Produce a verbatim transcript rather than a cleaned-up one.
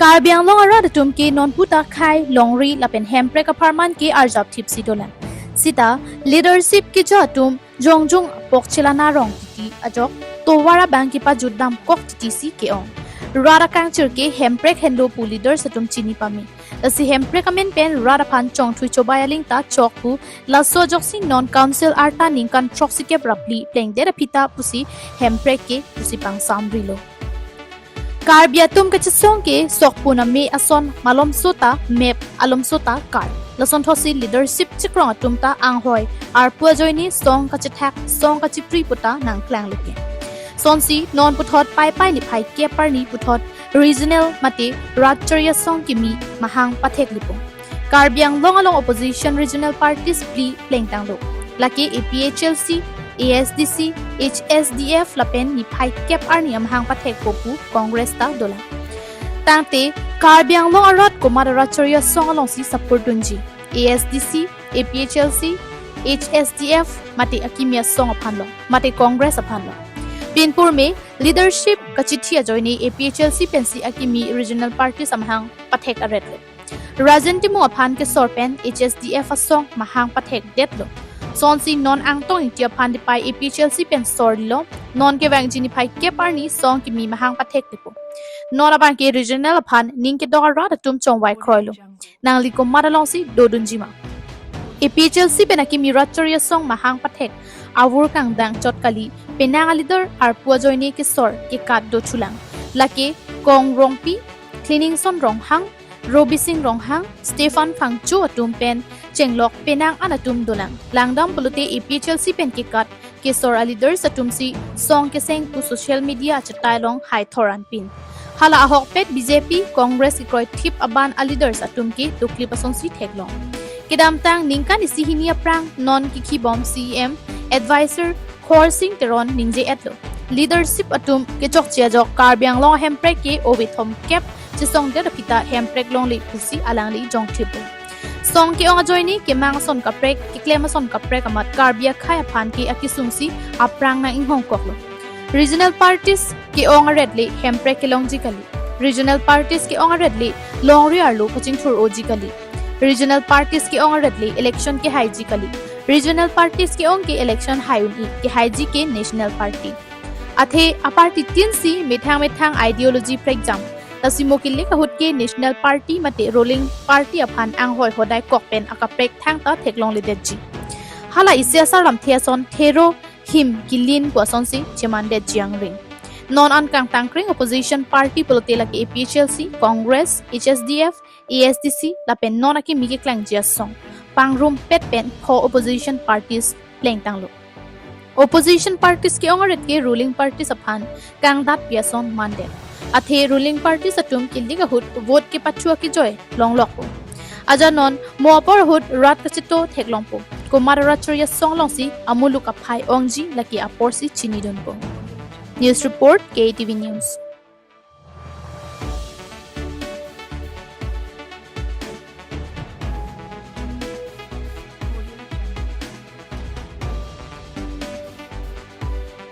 Karbi Anglong arat atum ke nonpu ta khei, longri lapen hemprek apharman ke arjap thipsi dolang. Sita leadership keja atum jongjung apok chelana rong titi ajok tovar abang kepajutdam kok titi si ke-ong. Rat akangchir ke hemprek henlo pu leaders atum chini pame. Lasi hemprek amen pen rat aphan chongthui chobai aling ta chok pu, laso ajoksi non council arta ningkan throksikep ra phli plengdet aphi ta pusi hemprek ke pusi pangsamrilo. Karbi atum kachesong ke sokpun ame ason malomso ta mep alomso ta kar. Lasonthotsi leadership chikrong atum ta anghoi arpu ajoine song kachethak song kachipri puta nangklanglo ke. Sonsi non puthot Paipai niphai kep arni puthot regional mate rat chariasong kimi mahang pathek lipo. Karbi Anglong along opposition regional parties phli plengtanglo. Lake A P H L C, A S D C, H S D F lapen niphai kep arni amahang pathekpo pu Congress ta dolang. Tangte Karbi Anglong arat komat arat chariasong alongsi support dunji, A S D C, A P H L C, H S D F mate akimi asong aphanlo, mate Congress aphanlo. Pinpur me leadership kachithi ajoine A P H L C pensi akimi regional parties amahang pathek aretlo. Rajen Timung aphan kesor pen H S D F asong mahang pathekdetlo. Sonsi non Angtong Ingti aphan dipai A P H L C pen sorlo, non kevangji niphai kep arni song kimi mahang pathek lipo. Non abang ke regional aphan ning kedok arat atum chongvai kroilo. Nangli komat alongsi dodunji ma? A P H L C pen akimi rat chariasong mahang pathek avur kangdang chot kali, penang aleader arpu ajoine kesor kekat do chulang. Lake Kong Rongpi, Cleaningson Ronghang, Robising Ronghang, Stephen Phangcho atum pen chenglok penang an atum dolang. Langdam pulote A P H L C pen kekat kesor aleaders atumsi song keseng pu social media achetai along hai thor anpin. Hala ahokpet B J P, Congress kekroithip aban aleaders atum ke doklip asonsi theklong. Kedamtang ningkan isi hini aphrang non kikhibom C E M advisor Khorsing Teron ningje-etlo. Leadership atum kechokche ajok Karbi Anglong ahemprek ke ove thomkep chesongdet aphi ta hemprek longle pusi alangli jongthiplo. Song ke-ong ajoine kemang ason kaprek, keklem ason kaprek amat Karbi akhei aphan ke akesungsi aphrang nang-inghongkoklo. Regional parties ke-ong aret le hemprek kelongji kali. Regional parties ke-ong aret le longri arlo kachingthur-oji kali. Regional parties ke-ong aret le election kehaiji kali. Regional parties ke-ong ke election hai un-e, kehaiji ke national party. Athe aparty tin si methang methang ideology prekjam. Lasi mo kelik ahut ke national party mate ruling party aphan anghoi hodai kok pen akaprek thang ta theklongledetji. Hala isi asar lamthe ason thero him kilin pu asonsi chemandetji angring. Non an kangtangkring opposition party pulote lake A P H L C, Congress, H S D F, A S D C lapen non akimi keklangji asong. Pangrumpet pen pho opposition parties plengtanglo. Opposition parties ke-ong aret ke ruling parties aphan kangdatpi ason mandet. Athe ruling parties atum kelik ahut vote kepathu akejoi longlokpo. Ajanon mo apor ahut rat kachito theklongpo. Komat rat chariasong alongsi amuluk aphai ongji lake aporsi chinidunpo. News report, K T V News.